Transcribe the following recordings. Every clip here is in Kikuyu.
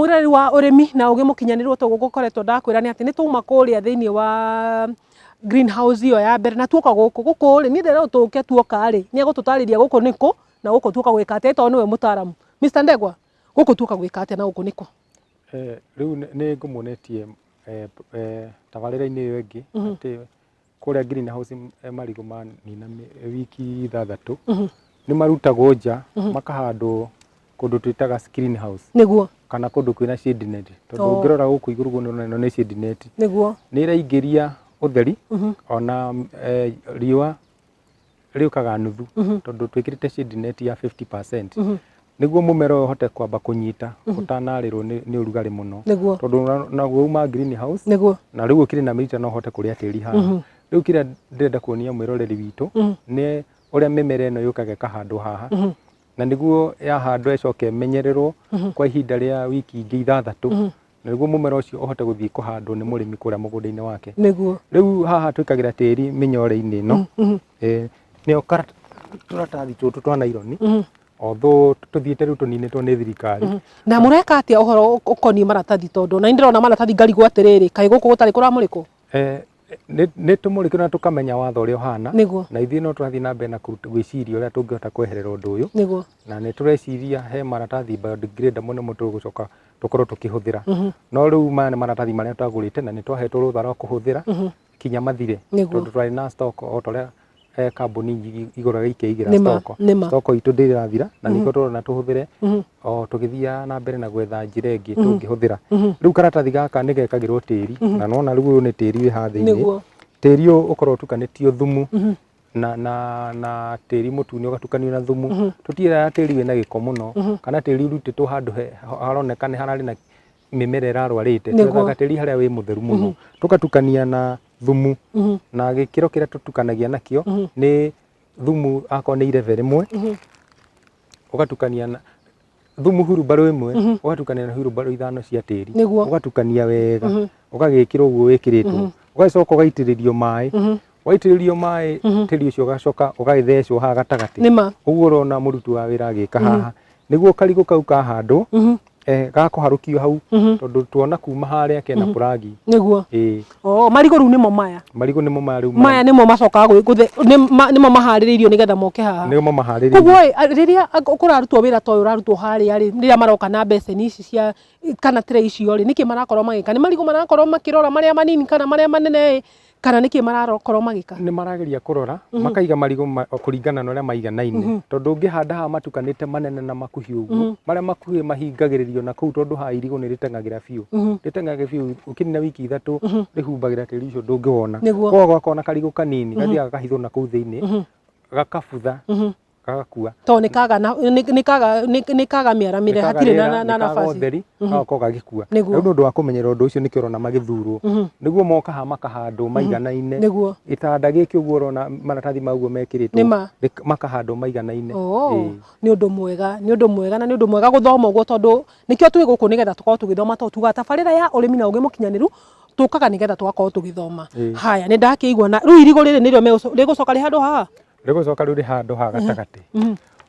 Mwĩroreri wa ũrĩmi na ũgĩ mũkinyanĩru, toguo ngũkoretwo ndakwĩra nĩ atĩ nĩ twauma kũrĩa thĩinĩ wa greenhouse ĩyo ya mbere na tuoka gũkũ. Gũkũ rĩ, niĩ ndĩrerwo tũke, tuoka rĩ, nĩ egũtũtarĩria gũkũ nĩkũ na gũkũ tuoka gwĩka atĩa, tondũ nĩwe mũtaramu. Mr Ndegwa, gũkũ tuoka gwĩka atĩa na gũkũ nĩkũ? Rĩu nĩ ngũmuonetie tabarĩra-inĩ ĩyo ĩngĩ atĩ kũrĩa greenhouse marigũ manina wiki 6 nĩ marutagwo nja makahandwo kũndũ twĩtaga screen house kana kũndũ kwĩna shade net, tondũ ũngĩrora gũkũ igũrũ guo nĩũrona ĩno nĩ shade net. Nĩ ĩraingĩria ũtheri ona riũa rĩũkaga nuthu, tondũ twĩkĩrĩte shade net ya 50% nĩguo mũmera ũyũ ũhote kwamba kũnyita ũtanarĩrwo nĩ ũrugarĩ mũno, tondũ naguo uma green house na rĩu ũkĩrĩ na mĩrita no ũhote kũrĩa tĩri haha. Rĩu kĩrĩa ndĩrenda kuonia mwĩroreri witũ nĩ ũrĩa mĩmera ĩno yũkaga ĩkahandwo haha, na nĩguo yahandwo ĩcoke ĩmenyererwo kwa ihinda rĩa wiki ingĩ 6, na nĩguo mũmera ũcio ũhote gũthiĩ kũhandwo nĩ mũrĩmi kũrĩa mũgũnda-inĩ wake. Rĩu haha twĩkagĩra tĩri mĩnyore-inĩ ĩno. Nĩyo tũratathi tũtũ twa naironi, although tũthiĩte rĩu tũninĩtwo nĩ thirikari. Na mũreka atĩa ũhoro ũkoniĩ maratathi? Tondũ na ndĩrona maratathi ngarigwo atĩrĩrĩ, kaĩ gũkũ gũtarĩ kũramũrĩkwo? Nĩ tũmũrĩkĩrwo na tũkamenya watho ũrĩa ũhana, na ithuĩ no tũrathiĩ na mbere na gwĩciria ũrĩa tũngĩhota kweherera ũndũ ũyũ, na nĩ tũreciria he maratathi biodegradable nĩmo tũgũcoka tũkorwo tũkĩhũthĩra. No rĩu maya nĩ maratathi marĩa twagũrĩte na nĩ twahetwo rũtha rwa kũhũthĩra kinya mathire, tondũ twarĩ na stock o ta ũrĩa kambuni nyingĩ igũraga ikeigĩra stock. Stock itũ ndĩrathira na nĩkĩo tũrona tũhũthĩre o tũgĩthiaga na mbere na gwetha njĩra ĩngĩ tũngĩhũthĩra. Rĩu karatathi gaka nĩ gekagĩrwo tĩri, na nona rĩu ũyũ nĩ tĩri wĩ haha thĩinĩ. Tĩri ũyũ ũkoragwo ũtukanĩtio thumu na tĩri mũtune ũgatukanio na thumu. Tũtiendaga tĩri wĩna gĩko mũno kana tĩri ũrutĩtwo handũ haroneka nĩ hararĩ na mĩmera ĩrarwarĩte. Twethaga tĩri harĩa wĩ mũtheru mũno, tũgatukania na thumu, na gĩkĩro kĩrĩa tũtukanagia nakĩo nĩ thumu akorwo nĩ irebe rĩmwe, ũgatukania na thumu hurumbarũ 1, ũgatukania na hurumbarũ 5 cia tĩri, ũgatukania wega, ũgagĩkĩra ũguo wĩkĩrĩtwo, ũgacoka ũgaitĩrĩrio maĩ. Waitĩrĩrio maĩ, tĩri ũcio ũgacoka ũgagĩthecwo haha gatagatĩ, ũguo ũrona mũruti wa wĩra agĩka haha, nĩguo karigũ kau kahandwo gakũharũkio hau, tondũ tuona kuma harĩa kena puragi. Ĩĩ. Oh, marigũ rĩu nĩmo maya? Marigũ nĩmo maya rĩu. Maya nĩmo macokaga nĩmo maharĩrĩirio nĩgetha moke haha? Nĩmo maharĩrĩirio. Koguo ĩ, rĩrĩa kũrarutwo wĩra ta ũyũ ũrarutwo harĩa rĩ, rĩrĩa maroka na mbeceni ici cia kana tray icio rĩ, nĩkĩ marakorwo magĩka? Nĩ marigũ marakorwo makĩrora marĩa manini kana marĩa manene ĩ, kana nĩkĩ marakorwo magĩka? Nĩ marageria kũrora makaiga marigũ kũringana na ũrĩa maiganaine, tondũ ũngĩhanda haha matukanĩte manene na makuhĩ ũguo, marĩa makuhĩ mahingagĩrĩrio na kũu, tondũ haha irigũ nĩ rĩteng'agĩra biũ, rĩteng'agĩra biũ, ũkĩnina wiki 3 rĩhumbagĩra tĩri ũcio ndũngĩwona. Koguo gwakorwo na karigũ kanini gathiaga gakahithwo na kũu thĩinĩ, gakabutha, gagakua. Tondũ nĩ kaga nĩ kaga nĩ kaga mĩaramĩre, hatirĩ na nafasi. Ũtheri gagakorwo gagĩkua. Rĩu nĩ ũndũ wa kũmenyerera ũndũ ũcio nĩkĩo ũrona magĩthurwo, nĩguo moka haha makahandwo maiganaine. Gĩtanda gĩkĩ ũguo ũrona maratathi mau ũguo mekĩrĩtwo, makahandwo maiganaine. Nĩ ũndũ mwega, nĩ ũndũ mwega, na nĩ ũndũ mwega gũthoma ũguo, tondũ nĩkĩo twĩ gũkũ nĩgetha tũkorwo tũgĩthoma, tondũ tugaga tabarĩra ya ũrĩmi na ũgĩ mũkinyanĩru tũkaga nĩgetha tũgakorwo tũgĩthoma. Haya, nĩ ndakĩigua. Na rĩu irigũ rĩrĩ nĩrĩo rĩgũcoka rĩhandwo haha? Rĩgũcoka rĩu rĩhandwo haha gatagatĩ.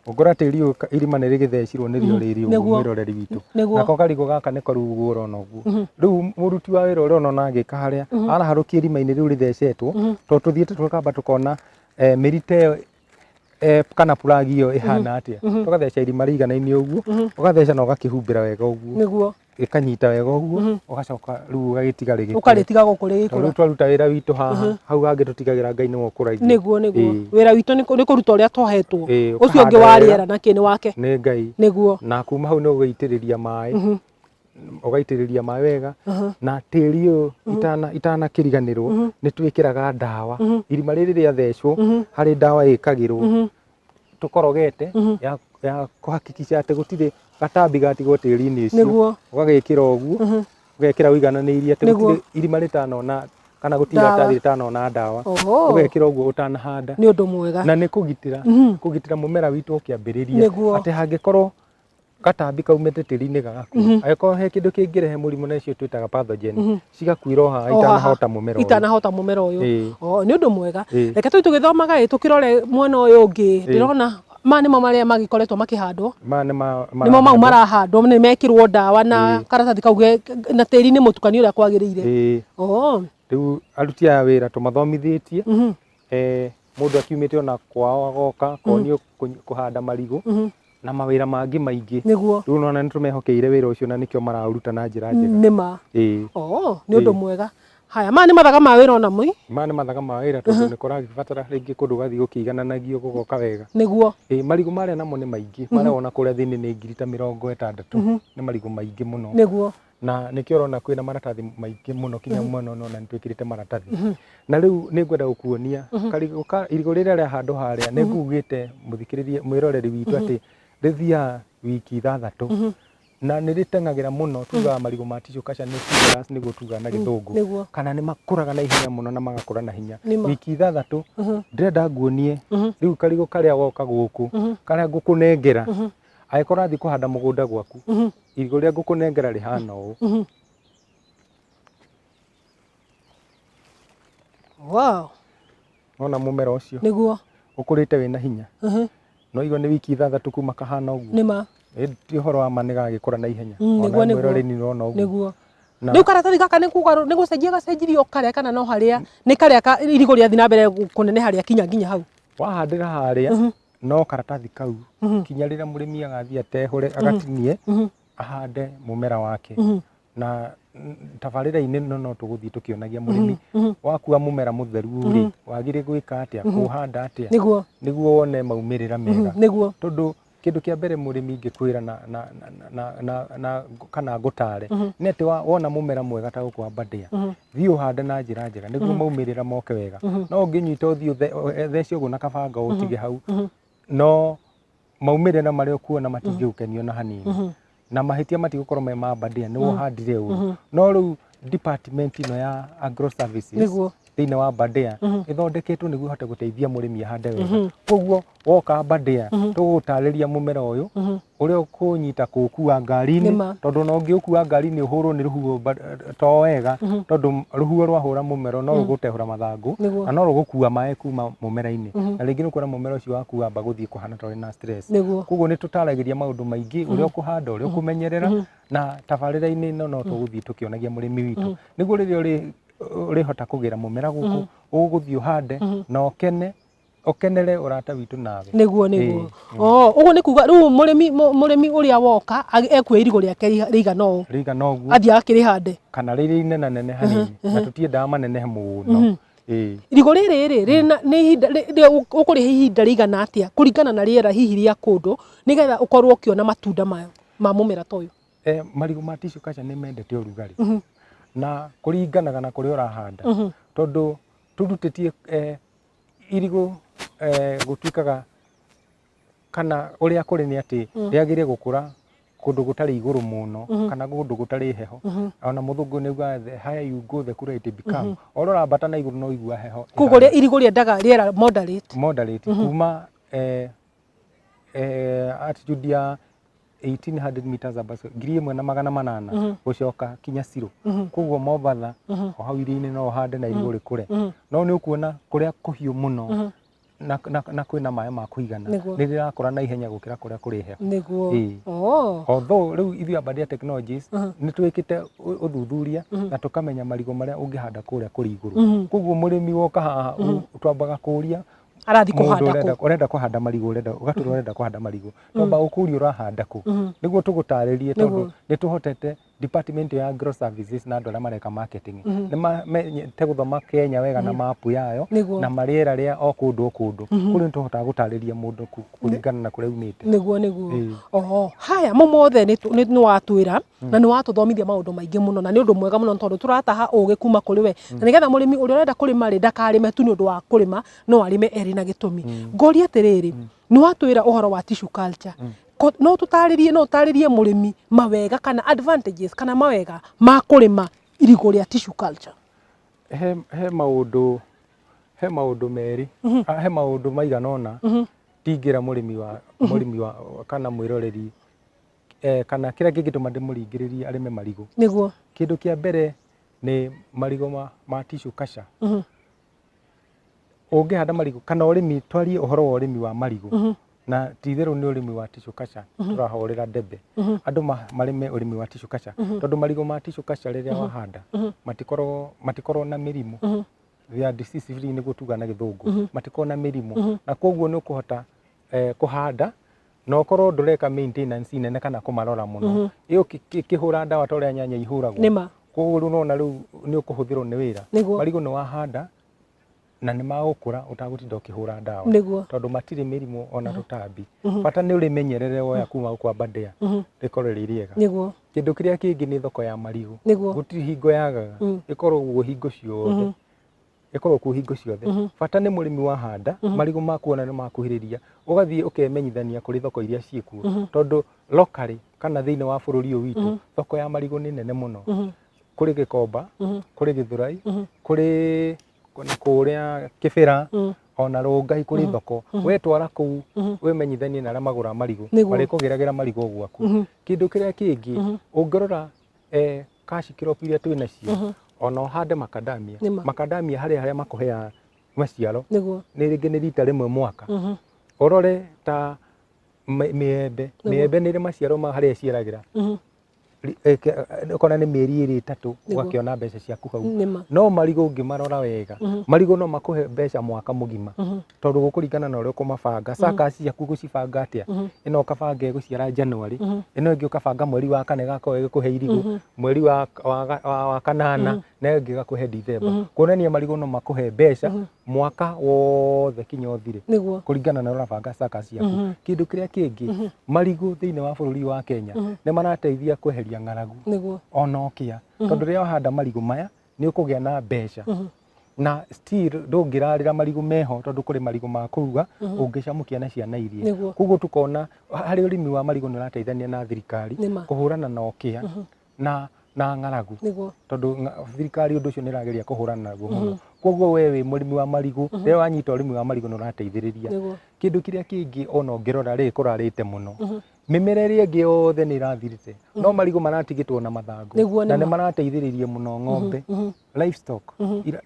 Ũngora tĩri ũyũ irima nĩ rĩgĩthecirwo nĩrĩo rĩrĩ ũguo, mwĩroreri witũ. Nako karigũ gaka nĩko rĩu ũguo ũrona ũguo. Rĩu mũruti wa wĩra ũrĩa ũrona agĩka harĩa araharũkia irima-inĩ rĩu rĩthecetwo, tondũ tũthiĩte tũkamba tũkona mĩrita ĩyo kana puragi ĩyo ĩhana atĩa, tũgatheca irima rĩiganaine ũguo, ũgatheca na ũgakĩhumbĩra wega ũguo, gĩkanyita wega ũguo, ũgacoka rĩu ũgagĩtiga rĩgĩkũre. Ũkarĩtiga gũkũ rĩgĩkũra. Rĩu twaruta wĩra witũ haha, hau hangĩ tũtigagĩra Ngai nĩwe ũkũragia. Nĩguo. Wĩra witũ nĩ kũruta ũrĩa twahetwo, ũcio ũngĩ wa rĩera na kĩ nĩ wake. Nĩ Ngai. Na kuma hau nĩ ũgũitĩrĩria maĩ, ũgaitĩrĩria maĩ wega, na tĩri ũyũ itanakĩriganĩrwo nĩ twĩkĩraga ndawa. Irima rĩrĩ rĩathecwo harĩ ndawa ĩkagĩrwo tũkorogete ya kũhakikisha atĩ gũtirĩ gatambi gatigwo tĩri-inĩ ũcio. Ũgagĩkĩra ũguo, ũgekĩra ũigananĩirie atĩ gũtirĩ irima rĩtanona kana gũtirĩ iratathi rĩtanona ndawa. Ũgekĩra ũguo ũtanahanda. Nĩ ũndũ mwega. Na nĩ kũgitĩra mũmera witũ ũkĩambĩrĩria, atĩ hangĩkorwo gatambi kaumĩte tĩri-inĩ gagakua, angĩkorwo he kĩndũ kĩngĩrehe mũrimũ na icio twĩtaga pathogen, cigakuĩra o haha itanahota mũmera ũyũ. Itanahota mũmera ũyũ. Nĩ ũndũ mwega. Reke tũthiĩ tũgĩthomaga ĩ, tũkĩrore mwena ũyũ ũngĩ. Ndĩrona Ma nĩmo marĩa magĩkoretwo makĩhandwo. Ma nĩ nĩmo mau marahandwo, nĩ mekĩrwo ndawa na karatathi kau na tĩri nĩ mũtukanio ũrĩa kwagĩrĩire. Oh. Rĩu aruti aya wĩra tũmathomithĩtie. Mũndũ akiumĩte ona kwao agoka konio kũhanda marigũ na mawĩra mangĩ maingĩ. Nĩguo. Rĩu nona nĩ tũmehokeire wĩra ũcio na nĩkĩo maraũruta na njĩra njega. Nĩma. Oh, nĩ ũndũ mwega. Haya, maya nĩ mathaga ma wĩra ona moi? Maya nĩ mathaga ma wĩra tondũ nĩ kũragĩbatara rĩngĩ kũndũ gũgathiĩ gũkĩigananagio gũgoka wega. Nĩguo. Marigũ marĩa namo nĩ maingĩ. Marĩa wona kũrĩa thĩinĩ nĩ ngiri ta 60. Nĩ marigũ maingĩ mũno. Nĩguo. Na nĩkĩo ũrona kwĩna maratathi maingĩ mũno kinya mwena ũyũ nona nĩ twĩkĩrĩte maratathi. Na rĩu nĩ ngwenda gũkuonia karigũ ka irigũ rĩrĩa rĩa handũ harĩa nĩ ngugĩte mũthikĩrĩria mwĩroreri witũ atĩ rĩthiaga wiki 6 na nĩ rĩteng'agĩra mũno. Tugaga marigũ ma tissue culture nĩ tuberous nĩguo tugaga na gĩthũngũ, kana nĩ makũraga na ihenya mũno na magakũra na hinya. Wiki 6 ndĩrenda nguonie rĩu karigũ karĩa woka gũkũ karĩa ngũkũnengera angĩkorwo ũrathiĩ kũhanda mũgũnda gwaku, irigũ rĩrĩa ngũkũnengera rĩhana ũũ. Wow. Wona mũmera ũcio? Nĩguo. Ũkũrĩte wĩna hinya. No igua nĩ wiki 6 kuma kahana ũguo. Nĩma. Ti ũhoro wa ma nĩ gagĩkũra na ihenya. Nĩguo, nĩguo. Mwĩroreri nĩ ũrona ũguo. Nĩguo. Rĩu karatathi gaka nĩ gũcenjia gacenjirio karĩa kana no harĩa nĩ karĩa irigũ rĩathiĩ na mbere kũneneha rĩakinya nginya hau. Wahandĩra harĩa no karatathi kau kinya rĩrĩa mũrĩmi agathiĩ atehũre agatinie ahande mũmera wake. Na tabarĩra-inĩ ĩno no tũgũthiĩ tũkĩonagia mũrĩmi wakua mũmera mũtheru rĩ wagĩrĩire gwĩka atĩa, kũũhanda atĩa nĩguo nĩguo wone maumĩrĩra mega. Nĩguo. Tondũ kĩndũ kĩa mbere mũrĩmi ingĩkwĩra na kana ngũtare nĩ atĩ wona mũmera mwega ta gũkũ wa Aberdare, thiĩ ũhande na njĩra njega nĩguo maumĩrĩra moke wega. No ũngĩnyita ũthiĩ ũthece ũguo na kabanga ũtige hau, no maumĩrĩra marĩa ũkuona matingĩgũkenia ona hanini. Na mahĩtia matigũkorwo me ma Aberdare nĩ ũhandire ũru. No rĩu department ĩno ya agro services thĩinĩ wa Aberdare ĩthondeketwo nĩguo ĩhote gũteithia mũrĩmi ahande wega. Koguo woka Aberdare tũgũgũtarĩria mũmera ũyũ ũrĩa ũkũnyita kũũkua ngari-inĩ, tondũ ona ũngĩũkua ngari-inĩ ũhũrwo nĩ rũhuho to wega, tondũ rũhuho rwahũra mũmera no rũgũtehũra mathangũ na no rũgũkua maĩ kuma mũmera-inĩ, na rĩngĩ nĩ ũkuona mũmera ũcio waku wamba gũthiĩ kũhana ta ũrĩ na stress. Koguo nĩ tũtaragĩria maũndũ maingĩ ũrĩa ũkũhanda, ũrĩa ũkũmenyerera, na tabarĩra-inĩ ĩno no tũgũthiĩ tũkĩonagia mũrĩmi witũ nĩguo rĩrĩa ũrĩhota kũgĩra mũmera gũkũ ũgũthiĩ ũhande na ũkene ũkenere ũrata witũ nawe. Nĩguo, nĩguo. Oh, ũguo nĩ kuga rĩu mũrĩmi ũrĩa woka ekuoya irigũ rĩake rĩigana ũũ. Rĩigana ũguo. Athiĩ akĩrĩhande. Kana rĩrĩ inenanene hanini na tũtiendaga manenehe mũno. Irigũ rĩrĩ rĩ nĩ ihinda ũkũrĩhe ihinda rĩigana atĩa kũringana na rĩera hihi rĩa kũndũ nĩgetha ũkorwo ũkĩona matunda mayo ma mũmera ta ũyũ? Marigũ ma tissue culture nĩ mendete ũrugarĩ na kũringanaga na kũrĩa ũrahanda, tondũ tũrutĩtie irigũ gũtuĩkaga kana ũrĩa kũrĩ nĩ atĩ rĩagĩrĩire gũkũra kũndũ gũtarĩ igũrũ mũno kana kũndũ gũtarĩ heho. Ona mũthũngũ nĩ augaga the higher you go the cooler it become. O ũrĩa ũrambata na igũrũ no ũigua heho. Koguo irigũ rĩendaga rĩera moderate. Moderate kuma altitude ya 1800 meters above 1800 gũcoka kinya zero. Koguo Mombatha o hau iria-inĩ no ũhande na irigũ rĩkũre. No nĩ ũkuona kũrĩa kũhiũ mũno na kwĩna maĩ ma kũigana nĩ rĩrakũra na ihenya gũkĩra kũrĩa kũrĩ heho. Nĩguo. Although rĩu ithuĩ Aberdare Technologies nĩ twĩkĩte ũthuthuria na tũkamenya marigũ marĩa ũngĩhanda kũrĩa kũrĩ igũrũ. Koguo mũrĩmi woka haha twambaga kũria Arathiĩ kũhanda kũ? Ũrenda kũhanda marigũ, ũrenda ũgatũra ũrenda kũhanda marigũ. Twamba gũkũria ũrahanda kũ nĩguo tũgũtarĩrie, tondũ nĩ tũhotete department ya agro services na andũ arĩa mareka marketing nĩ mamenyete gũthoma Kenya wega na mapu yayo na marĩera rĩa o kũndũ o kũndũ. Kũu nĩ tũhotaga gũtarĩria mũndũ kũringana na kũrĩa aumĩte. Nĩguo, nĩguo. Oho, haya mo mothe nĩ watwĩra na nĩ watũthomithia maũndũ maingĩ mũno, na nĩ ũndũ mwega mũno tondũ tũrataha ũgĩ kuma kũrĩ we, na nĩgetha mũrĩmi ũrĩa ũrenda kũrĩma rĩ ndakarĩme tu nĩ ũndũ wa kũrĩma, no arĩme erĩ na gĩtũmi. Ngũrie atĩrĩrĩ, nĩ watwĩra ũhoro wa tissue culture, no tũtarĩrie, no ũtarĩrie mũrĩmi mawega kana advantages kana mawega ma kũrĩma irigũ rĩa tissue culture? He maũndũ, he maũndũ merĩ, he maũndũ maigana ũna ndingĩra mũrĩmi wa kana mwĩroreri kana kĩrĩa kĩngĩtũma ndĩmũringĩrĩrie arĩme marigũ. Nĩguo. Kĩndũ kĩa mbere nĩ marigũ ma tissue culture. Ũngĩhanda marigũ kana ũrĩmi, twarie ũhoro wa ũrĩmi wa marigũ. Na ti itherũ nĩ ũrĩmi wa tissue culture tũrahũrĩra ndebe. Andũ marĩme ũrĩmi wa tissue culture tondũ marigũ ma tissue culture rĩrĩa wahanda matikorwo na mĩrimũ. They are disease free nĩguo tuga na gĩthũngũ. Matikorwo na mĩrimũ. Na koguo nĩ ũkũhota kũhanda na ũkorwo ndũreka maintenance nene kana kũmarora mũno. Ĩyo kĩhũra ndawa ta ũrĩa nyanya ihũragwo. Koguo rĩu nona rĩu nĩ ũkũhũthĩrwo nĩ wĩra. Marigũ nĩ wahanda na nĩ magũkũra ũtagũtinda ũkĩhũra ndawa. Tondũ matirĩ mĩrimũ ona tũtambi. Bata nĩ ũrĩmenyerere woya kuma gũkũ Aberdare rĩkorwo rĩ rĩega. Kĩndũ kĩrĩa kĩngĩ nĩ thoko ya marigũ. Gũtirĩ hingo yagaga. Ĩkoragwo guo hingo ciothe. Ĩkoragwo kuo hingo ciothe. Bata nĩ mũrĩmi wahanda marigũ maku ona nĩ makuhĩrĩria ũgathiĩ ũkemenyithania kũrĩ thoko iria ciĩkuo. Tondũ locally kana thĩinĩ wa bũrũri ũyũ witũ thoko ya marigũ nĩ nene mũno. Kũrĩ Gĩkomba, kũrĩ Gĩthũrai, kũrĩ kũrĩa Kĩbĩra, ona Rũngai kũrĩ thoko. Wetwara kũu wĩmenyithanie na arĩa magũraga marigũ, marĩkũgĩragĩra marigũ gwaku. Kĩndũ kĩrĩa kĩngĩ ũngĩrora cash crop iria twĩ nacio, ona ũhande macadamia. Macadamia harĩ harĩa makũheaga maciaro nĩ rĩngĩ nĩ rita rĩmwe mwaka. Ũrore ta mĩembe, mĩembe nĩ ĩrĩ maciaro ma harĩa ĩciaragĩra. Ũkona nĩ mĩeri ĩrĩ ĩtatũ ũgakĩona mbeca ciaku hau. No marigũ ũngĩmarora wega, marigũ no makũhe mbeca mwaka mũgima. Tondũ gũkũringana na ũrĩa ũkũmabanga. Suckers ciaku ũgũcibanga atĩa? Ĩno ũkabanga ĩgũciara January, ĩno ĩngĩ ũkabanga mweri wa kana ĩgakorwo ĩgĩkũhe irigũ, mweri wa kanana na ĩngĩ ĩgakũhe December. Kuonania marigũ no makũhe mbeca mwaka wothe kinya ũthire. Kũringana na ũrĩa ũrabanga suckers ciaku. Kĩndũ kĩrĩa kĩngĩ, marigũ thĩinĩ wa bũrũri wa Kenya nĩ marateithia kweheria ng'aragu ona ũkĩa. Tondũ rĩrĩa wahanda marigũ maya nĩ ũkũgĩa na mbeca. Na still ndũngĩrarĩra marigũ meho tondũ kũrĩ marigũ ma kũruga ũngĩcamũkia na ciana irie. Koguo tukona harĩ ũrĩmi wa marigũ nĩ ũrateithania na thirikari kũhũrana na ũkĩa na ng'aragu. Tondũ thirikari ũndũ ũcio nĩ ĩrageria kũhũrana naguo mũno. Koguo we wĩ mũrĩmi wa marigũ, rĩrĩa wanyita ũrĩmi wa marigũ nĩ ũrateithĩrĩria. Kĩndũ kĩrĩa kĩngĩ ona ũngĩrora rĩ kũrarĩte mũno. Mĩmera ĩrĩa ĩngĩ yothe nĩ ĩrathirĩte. No marigũ maratigĩtwo na mathangũ. Na nĩ marateithĩrĩria mũno ng'ombe. Livestock.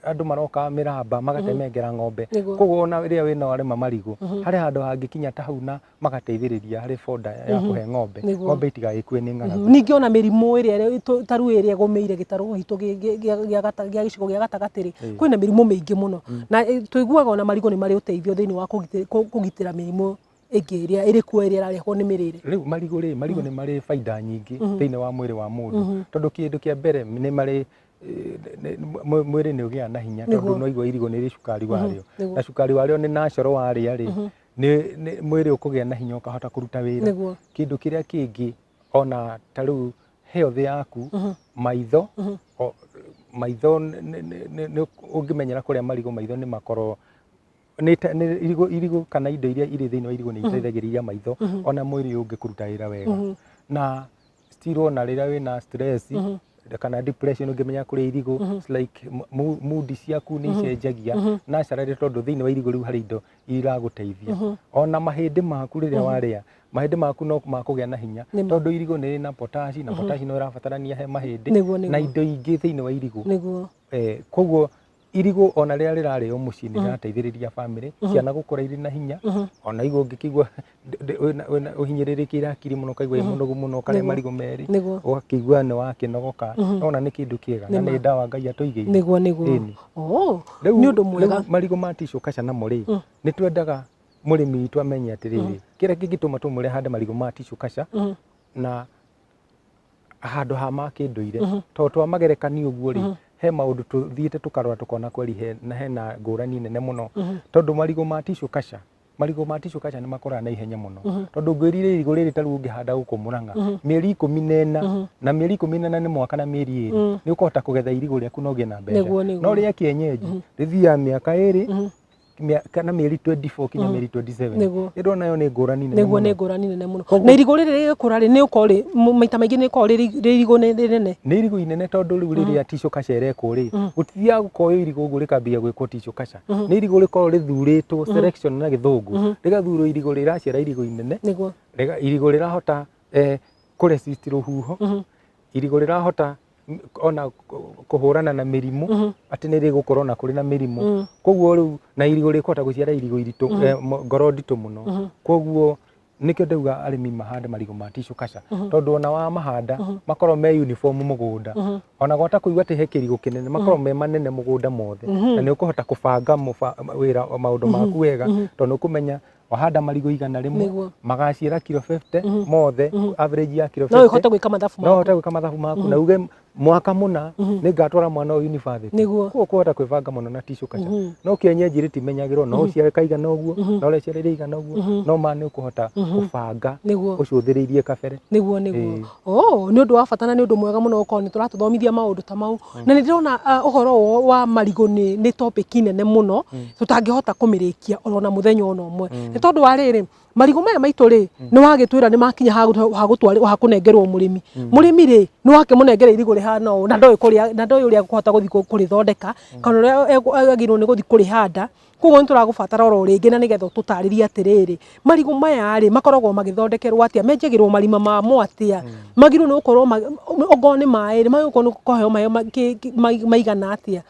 Andũ maroka mĩramba magatemengera ng'ombe. Koguo ona rĩrĩa wĩna warĩma marigũ, harĩ handũ hangĩkinya ta hau na magateithĩrĩria harĩ fodder ya kũhe ng'ombe. Ng'ombe itigagĩkue nĩ ng'aragu. Ningĩ ona mĩrimũ ĩrĩa ta rĩu ĩrĩa ĩgũmĩire gĩtarũ gitũ gĩa gĩcigo gĩa gatagatĩ rĩ, kwĩna mĩrimũ mĩingĩ mũno. Na tũiguaga ona marigũ nĩ marĩ ũteithio thĩinĩ wa kũgitĩra mĩrimũ ĩngĩ ĩrĩa ĩrĩ kuo ĩrĩa ĩrarehwo nĩ mĩrĩre. Rĩu marigũ rĩ, marigũ nĩ marĩ baida nyingĩ thĩinĩ wa mwĩrĩ wa mũndũ. Tondũ kĩndũ kĩa mbere nĩ marĩ mwĩrĩ nĩ ũgĩaga na hinya tondũ no igua irigũ nĩ rĩ cukari warĩo. Na cukari warĩo nĩ natural warĩa rĩ, nĩ mwĩrĩ ũkũgĩa na hinya ũkahota kũruta wĩra. Kĩndũ kĩrĩa kĩngĩ ona ta rĩu health yaku, maitho, maitho nĩ ũngĩmenyera kũrĩa marigũ maitho nĩ makorwo nĩ irigũ kana indo iria irĩ thĩinĩ wa irigũ nĩ iteithagĩrĩria maitho ona mwĩrĩ ũngĩ kũruta wĩra wega. Na still ona rĩrĩa wĩna stress kana depression ũngĩmenya kũrĩa irigũ, it's like mood ciaku nĩ icenjagia naturally tondũ thĩinĩ wa irigũ rĩu harĩ indo iragũteithia. Ona mahĩndĩ maku rĩrĩa warĩa, mahĩndĩ maku no makũgĩa na hinya tondũ irigũ nĩ rĩna potashi na potashi no ĩrabatarania he mahĩndĩ na indo ingĩ thĩinĩ wa irigũ. Koguo irigũ ona rĩrĩa rĩrarĩo mũciĩ nĩ rĩrateithĩrĩria family, ciana gũkũra irĩ na hinya. Ona igũ ũngĩkĩigua ũhinyĩrĩrĩkĩire hakiri mũno, ũkaigua wĩ mũnogu mũno, ũkarĩa marigũ merĩ, ũgakĩigua nĩ wakĩnogoka. Nona nĩ kĩndũ kĩega na nĩ ndawa Ngai atũigĩire. Nĩguo. Nĩ ũndũ mwega. Marigũ ma tissue culture namo rĩ, nĩ twendaga mũrĩmi witũ amenye atĩrĩrĩ, kĩrĩa kĩngĩtũma tũmwĩre ahande marigũ ma tissue culture na handũ ha ma kĩndũire, tondũ twamagerekania ũguo rĩ, he maũndũ tũthiĩte tũkarora tũkona kweri hena ngũrani nene mũno. Tondũ marigũ ma tissue culture, marigũ ma tissue culture nĩ makũraga na ihenya mũno. Tondũ ngwĩrire irigũ rĩrĩ ta rĩu ũngĩhanda gũkũ Mũrang'a, mĩeri 14, na mĩeri 14 nĩ mwaka na mĩeri 2, nĩ ũkũhota kũgetha irigũ rĩaku na ũgĩe na mbeca. No rĩa kienyeji rĩthiaga mĩaka 2 kana mĩeri 24 kinya mĩeri 27. Ĩndĩ onayo nĩ ngũrani nene mũno. Nĩ ngũrani nene mũno. Na irigũ rĩrĩ rĩgĩkũra rĩ, nĩ ũkorwo rĩ, maita maingĩ nĩ rĩkoragwo rĩ irigũ rĩnene. Nĩ irigũ inene tondũ rĩu rĩrĩa tissue culture ĩrekwo rĩ, gũtithiaga gũkoywo irigũ ũguo rĩkambia gwĩkwo tissue culture. Nĩ irigũ rĩkoragwo rĩthurĩtwo selection na gĩthũngũ. Rĩgathurwo irigũ rĩraciara irigũ inene. Irigũ rĩrahota kũresist rũhuho. Irigũ rĩrahota Ona kũhũrana na mĩrimũ, atĩ nĩ rĩgũkorwo na kũrĩ na mĩrimũ. Koguo rĩu na irigũ rĩkũhota gũciara irigũ iritũ, ngoro nditũ mũno. Koguo nĩkĩo ndauga arĩmi mahande marigũ ma tissue culture, tondũ ona wa mahanda makorwo me uniform mũgũnda, ona gwata kũigua atĩ he kĩrigũ kĩnene, makorwo me manene mũgũnda mothe, na nĩ ũkũhota kũbanga wĩra maũndũ maku wega, tondũ nĩ ũkũmenya wahanda marigũ 100 magaciara kiro 50 mothe, average ya kiro No 50. ũhote gwĩka mathabu No maku. ũhote gwĩka mathabu maku na uge mwaka mũna nĩ ngatwara mwana ũyũ university. Koguo kũhota kwĩbanga mũno na tissue culture. No kienyeji rĩtimenyagĩrwo, no ũciare kaigana ũguo, no rĩciare rĩigana ũguo, no ma nĩ ũkũhota kũbanga ũcũthĩrĩirie kabere. Nĩguo. Oh, nĩ ũndũ wa bata na nĩ ũndũ mwega mũno gũkorwo nĩ tũratũthomithia maũndũ ta mau. Na nĩ ndĩrona ũhoro ũyũ wa marigũ nĩ topic nene mũno tũtangĩhota kũmĩrĩkia oro na mũthenya ona ũmwe, nĩ tondũ wa rĩrĩ, marigũ maya maitũ rĩ, nĩ wagĩtwĩra nĩ makinya ha kũnengerwo mũrĩmi. Mũrĩmi rĩ, nĩ wakĩmũnengera irigũ rĩhana ũũ na ndoĩ kũrĩa, na ndoĩ ũrĩa ekũhota gũthiĩ kũrĩthondeka kana ũrĩa agĩrĩirwo nĩ gũthiĩ kũrĩhanda. Koguo nĩ tũragũbatara oro rĩngĩ na nĩgetha ũtũtarĩrie atĩrĩrĩ, marigũ maya rĩ, makoragwo magĩthondekerwo atĩa, menjagĩrwo marima mamo atĩa, magĩrĩirwo nĩ gũkorwo okorwo nĩ maĩ rĩ, magĩrĩirwo nĩ kũheo maĩ maigana atĩa.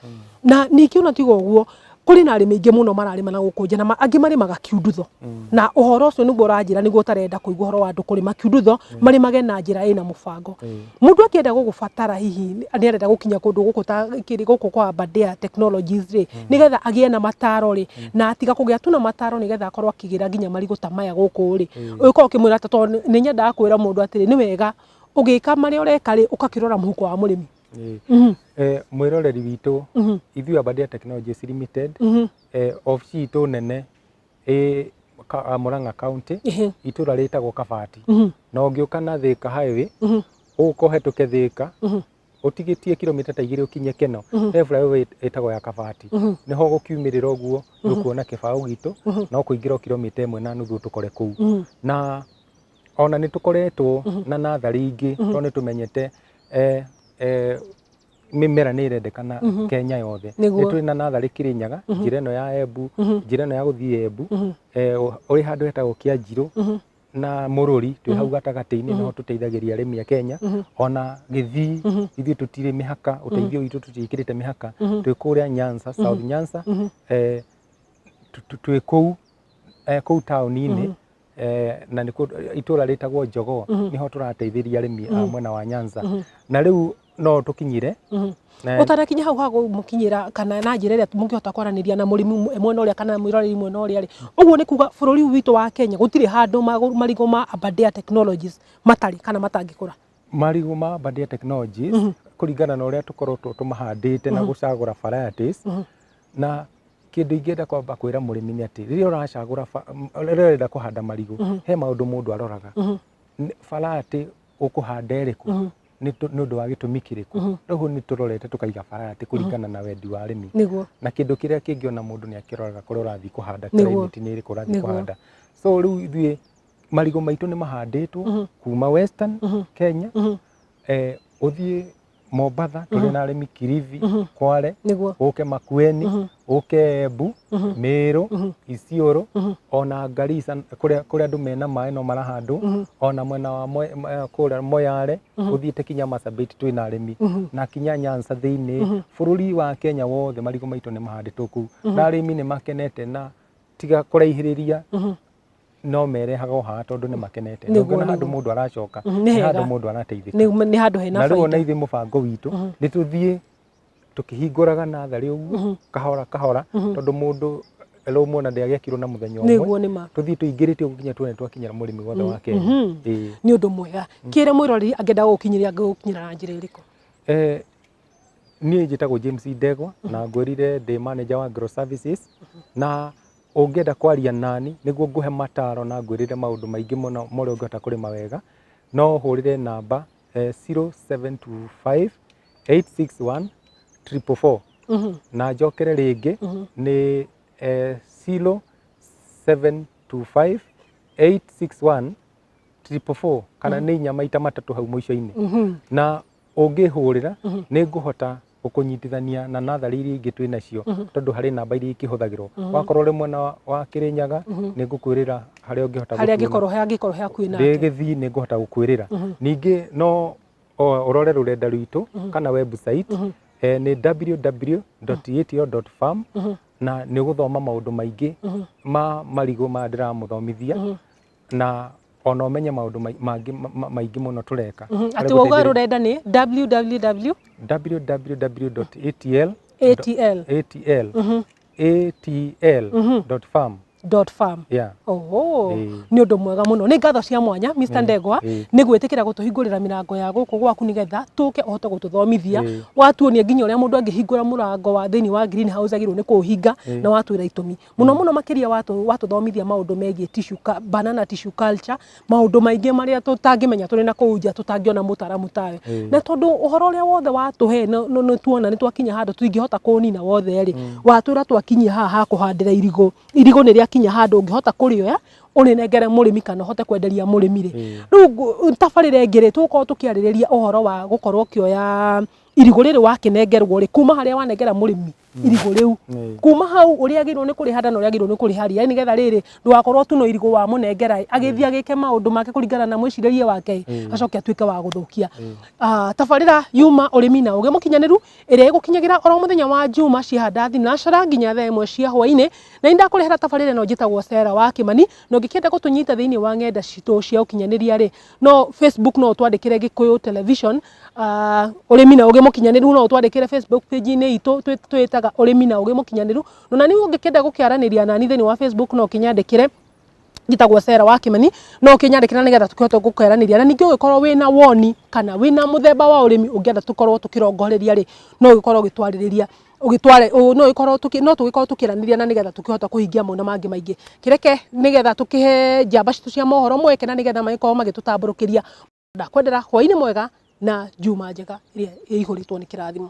Na ningĩ ona tiga ũguo, kũrĩ na arĩmi aingĩ mũno mararĩma na gũkũ nja, na angĩ marĩmaga kiundutho, na ũhoro ũcio nĩguo ũranjĩra nĩguo ũtarenda kũigua ũhoro wa andũ kũrĩma kiundutho, marĩmage na njĩra ĩna mũbango. Mũndũ akĩenda gũgũbatara, hihi nĩ arenda gũkinya kũndũ gũkũ ta kĩrĩ gũkũ kwa Aberdare Technologies rĩ, nĩgetha agĩe na mataro rĩ, na tiga kũgĩa tu na mataro, nĩgetha akorwo akĩgĩra nginya marigũ ta maya gũkũ rĩ, ũgĩkorwo ũkĩmwĩra atĩ, tondũ nĩ nyendaga kwĩra mũndũ atĩrĩ, nĩ wega ũgĩka marĩa ũreka rĩ, ũgakĩrora mũhuko wa mũrĩmi. Mwĩroreri witũ, ithuĩ Aberdare Technologies Limited, obici itũ nene ĩ Murang'a County, itũra rĩtagwo Kabati. Na ũngĩũka na Thika Highway, ũka ũhetũke Thika, ũtigĩtie kilomita ta 2 ũkinye Keno, he flyover ĩtagwo ya Kabati, nĩho gũkiumĩrĩra ũguo nĩ ũkuona kĩbaũ gitũ, no kũingĩra o kilomita 1.5 tũkore kũu. Na ona nĩ tũkoretwo na natharĩ ingĩ, tondũ nĩ tũmenyete mĩmera nĩ ĩrendekana Kenya yothe. Nĩ tũrĩ na natharĩ Kĩrĩnyaga, njĩra ĩno ya Embu, njĩra ĩno ya gũthiĩ Embu, ũrĩ handũ hetagwo Kĩanjirũ na Mũrũri, twĩ hau gatagatĩ-inĩ, nĩho tũteithagĩria arĩmi a Kenya. Ona Gĩthii, ithuĩ tũtirĩ mĩhaka, ũteithio witũ tũtiĩkĩrĩte mĩhaka. Twĩ kũrĩa Nyanza, South Nyanza, twĩ kũu kũu taũni-inĩ, na nĩ itũra rĩtagwo Jogoo, nĩho tũrateithĩria arĩmi a mwena wa Nyanza. Na rĩu no tũkinyire Ũtanakinya hau ha mũkinyĩra kana na njĩra ĩrĩa mũngĩhota kwaranĩria na mũrĩmi mwena ũrĩa kana mwĩroreri mwena ũrĩa rĩ, ũguo nĩ kuga bũrũri ũyũ witũ wa Kenya gũtirĩ handũ marigũ ma Aberdare Technologies matarĩ kana matangĩkũra? Marigũ ma Aberdare Technologies, kũringana na ũrĩa tũkoretwo tũmahandĩte na gũcagũra varieties, na kĩndũ ingĩenda kwamba kwĩra mũrĩmi nĩ atĩ rĩrĩa ũracagũra rĩrĩa ũrenda kũhanda marigũ, he maũndũ mũndũ aroraga. Variety ũkũhanda ĩrĩkũ, nĩ ũndũ wa gĩtũmi kĩrĩkũ? Rĩu nĩ tũrorete tũkaiga variety kũringana na wendi wa arĩmi. Na kĩndũ kĩrĩa kĩngĩ ona mũndũ nĩ akĩroraga kũrĩa ũrathiĩ kũhanda, climate nĩ ĩrĩkũ ũrathiĩ kũhanda. So rĩu ithuĩ marigũ maitũ nĩ mahandĩtwo kuma Western Kenya, ũthiĩ Mombatha, tũrĩ na arĩmi Kilifi, Kwale, ũke Makueni, ũke Embu, Meru, Isiolo, ona Garissa, kũrĩa andũ mena maĩ no marahandwo, ona mwena wa kũrĩa Moyale, ũthiĩte kinya Marsabit twĩna arĩmi, na kinya Nyanza thĩinĩ bũrũri wa Kenya wothe marigũ maitũ nĩ mahandĩtwo kũu, na arĩmi nĩ makenete, na tiga kũraihĩrĩria no merehaga o haha tondũ nĩ makenete. Ndũngĩona handũ mũndũ aracoka, nĩ handũ mũndũ arateithĩka. Nĩ handũ hena Na rĩu ona ithuĩ mũbango witũ nĩ tũthiĩ tũkĩhingũraga natharĩ ũguo kahora kahora, tondũ mũndũ rũmwe ndĩagĩakirwo na mũthenya ũmwe. Nĩguo nĩ ma. Tũthiĩ tũingĩrĩte ũguo nginya tuone twakinyĩra mũrĩmi wothe wa Kenya. Nĩ ũndũ mwega. Kĩre mwĩroreri angĩenda gũgũkinyĩria, angĩgũkinyĩra na njĩra ĩrĩkũ? Niĩ njĩtagwo James Ndegwa, na ngwĩrire ndĩ manager wa Grow Services, na ũngĩenda kwaria nani nĩguo ngũhe mataro na ngwĩrĩre maũndũ maingĩ mũno marĩa ũngĩhota kũrĩma wega, no ũhũrĩre namba 0725 861 444. Na njokere rĩngĩ, nĩ 0725 861 444, kana nĩ inya maita matatũ hau mũico-inĩ. Na ũngĩhũrĩra nĩ ngũhota gũkũnyitithania na natharĩ iria ingĩ twĩ nacio, tondũ harĩ namba iria ikĩhũthagĩrwo. Wakorwo ũrĩ mwena wa Kĩrĩnyaga, nĩ ngũkwĩrĩra harĩa ũngĩhota harĩa angĩkorwo he hakuhĩ nake. Ndĩ Gĩthii, nĩ ngũhota gũkwĩrĩra. Ningĩ no Ũrore rũrenda rwitũ kana website, nĩ www.atl.farm, na nĩ ũgũthoma maũndũ maingĩ ma marigũ maya ndĩramũthomithia, na ona ũmenye maũndũ mangĩ maingĩ mũno tũreka. Atĩ wauga rũrenda nĩ www www.atl atl atl atl.farm. Dot farm. Yeah. Oho, Ĩĩ. nĩ ũndũ mwega mũno. Nĩ ngatho cia mwanya, Mr. Ndegwa, nĩ gwĩtĩkĩra gũtũhingũrĩra mĩrango ya gũkũ gwaku nĩgetha tũke ũhote gũtũthomithia. Watuonia nginya ũrĩa mũndũ angĩhingũra mũrango wa thĩinĩ wa greenhouse agĩrĩirwo nĩ kũũhinga, na watwĩra itũmi. Mũno mũno makĩria watũthomithia maũndũ megiĩ banana tissue culture, maũndũ maingĩ marĩa tũtangĩmenya tũrĩ na kũu nja, tũtangĩona mũtaramu tawe. Na tondũ ũhoro ũrĩa wothe watũhe nĩ tuona nĩ twakinya handũ tũtingĩhota kũũnina wothe rĩ, watwĩra twakinyia haha ha kũhandĩra irigũ, irigũ nĩ rĩakinya handũ ũngĩhota kũrĩoya ũrĩnengere mũrĩmi kana ũhote kwenderia mũrĩmi rĩ. Rĩu tabarĩra ĩngĩ rĩ, tũgũkorwo tũkĩarĩrĩria ũhoro wa gũkorwo ũkĩoya irigũ rĩrĩ wakĩnengerwo rĩ, kuma harĩa wanengera mũrĩmi irigũ rĩu, kuma hau ũrĩa agĩrĩirwo nĩ kũrĩhanda na ũrĩa agĩrĩirwo nĩ kũrĩharia, nĩgetha rĩrĩ ndũgakorwo tu no irigũ wamũnengera agĩthiĩ agĩke maũndũ make kũringana na mwĩcirĩrie wake, acoke atuĩke wa gũthũkia. Tabarĩra yuma Ũrĩmi na Ũgĩ Mũkinyanĩru, ĩrĩa ĩgũkinyagĩra oro mũthenya wa Juma ciahanda thinashara nginya thaa 1 cia hwainĩ, na nĩ ndakũrehera tabarĩra ĩno njĩtagwo Sarah wa Kĩmani. Na ũngĩkĩenda gũtũnyita thĩinĩ wa ng'enda citũ cia ũkinyanĩria rĩ, no Facebook no ũtwandĩkĩre Gĩkũyũ Television, Ũrĩmi na Ũgĩ Mũkinyanĩru, no ũtwandĩkĩre Facebook page-inĩ itũ twĩtaga Ũrĩmi na Ũgĩ Mũkinyanĩru. Na nĩ ũngĩkĩenda gũkĩaranĩria nani thĩinĩ wa Facebook, no ũkĩnyandĩkĩre, njĩtagwo Sarah wa Kĩmani, no ũkĩnyandĩkĩra nĩgetha tũkĩhote gũkĩaranĩria. Na ningĩ ũngĩkorwo wĩna woni kana wĩna mũthemba wa ũrĩmi ũngĩenda tũkorwo tũkĩrongoreria rĩ, no ũgĩkorwo ũgĩtwarĩrĩria ũgĩtware, no ĩkorwo no tũgĩkorwo tũkĩaranĩria na nĩgetha tũkĩhote kũhingia mona mangĩ maingĩ. Kĩreke nĩgetha tũkĩhe njamba citũ cia mohoro mweke na nĩgetha magĩkorwo magĩtũtambũrũkĩria. Ndakwendera hwainĩ mwega na Juma njega ĩrĩa ĩihũrĩtwo nĩ kĩrathimo.